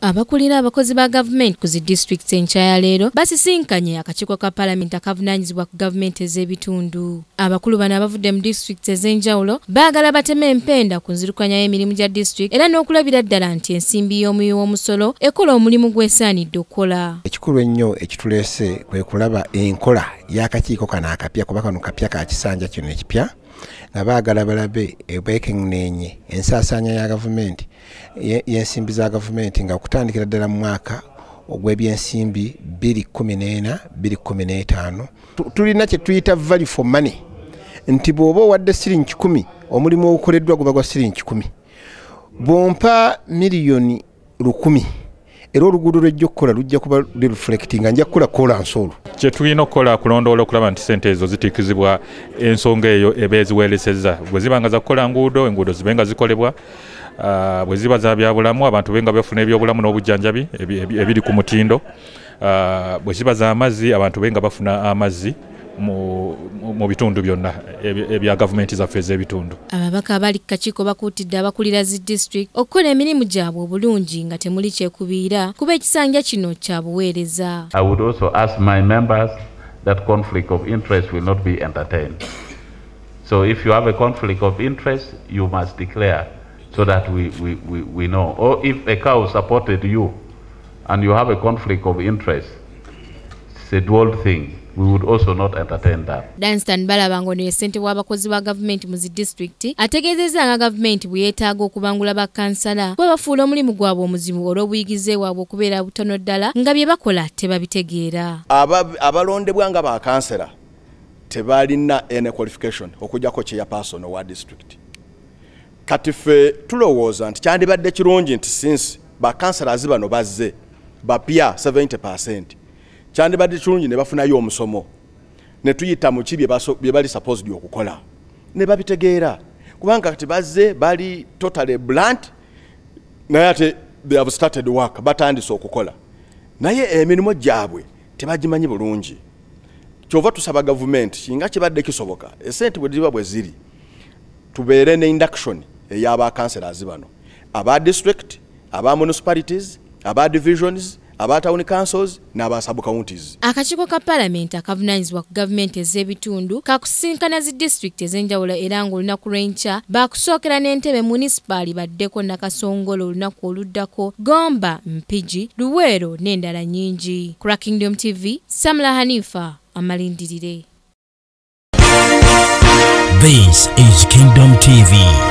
Abakulira abakozi ba gavumenti ku zi disitulikiti enkya ya leero basisinkanye akakiiko ka Palamenti akavunaanyizibwa ku gavumenti ez'ebitundu. Abakulu bano abavudde mu disitulikiti ez'enjawulo baagala bateme empenda ku nzirukanya y'emirimu gya disitulikiti era n'okulabira ddala nti ensimbi y'omuwi w'omusolo ekola omulimu gw'esaanidde okukola. Ekikulu ennyo ekituleese kwe kulaba enkola y'akakiiko kano akapya, kuba kano kapya ka kisanja kino ekipya, nga baagala balabe beekenneenye ensaasaanya ya gavumenti y'ensimbi za gavumenti nga okutandikira ddala mu mwaka ogw'ebyensimbi 2014 2015. Tulina kye tuyita value for money, nti bw'oba owadde siringi 10 omulimu ogukoleddwa guba gwa siringi 10, bw'ompa miliyoni 1000 era oluguudo lwejja okukola lujja kuba lireflectinga, nja kukola kolansi olwo. Kye tulina okukola kulondoola okulaba nti ssente ezo zitiikizibwa ensonga eyo eba eziweeresezza. Bwe ziba nga za kukola nguudo, enguudo zibe nga zikolebwa. Bwe ziba za byabulamu, abantu be nga bafuna ebyobulamu n'obujjanjabi ebiri ku mutindo. Bwe ziba z'amazzi, abantu be nga bafuna amazzi mu bitundu byonna ebya gavumenti zaffe ez'ebitundu. Ababaka abali ku kakiiko bakuutidde abakulira zi disitulikiti okukola emirimu gyabwe obulungi nga temuli kyekubiira, kuba ekisanja kino kya buweereza. I would also ask my members that conflict of interest will not be entertained. So if you have a conflict of interest, you must declare so that we know. Or if a cow supported you and you have a conflict of interest, it's a dual thing. We would also not entertain that. Danstan Balaba ono ye ssentebe w'abakozi ba gavumenti mu zi disitulikiti ategeezezza nga gavumenti bwe yeetaaga okubangula bakkansala kuba bafuula omulimu gwabwe omuzibu olw'obuyigize bwabwe okubeera butono ddala nga bye bakola tebabitegeera. Abalondebwa nga bakansala tebalina any qualification okuggyako chairperson owa district. Kati ffe tulowooza nti kyandibadde kirungi nti since bakansala bano bazze bapya 70%, kyandibadde kirungi ne bafunayo omusomo ne tuyita mu ki bye bali supposed okukola ne babitegeera, kubanga kati bazze bali totally blunt, naye ate they have started work, batandise okukola naye emirimu gyabwe tebagimanyi bulungi. Kyova tusaba gavumenti singa kibadde kisoboka esente bwe ziba bwe ziri tubeere ne induction ey'abakanselors bano aba district, aba municipalities, aba divisions, aba town councils n'aba sub counties. Akakiiko ka Palamenti akavunaanyizibwa ku gavumenti ez'ebitundu kakusinkana zi disitulikiti ez'enjawulo era ng'olunaku lw'enkya baakusookera n'Entebe munisipaali baddeko Nakasongola olunaku oluddako, Gomba, Mpigi, Luweero n'endala nnyingi. Ku Kingdom TV, Samla Hanifa amalindirire. This is Kingdom TV.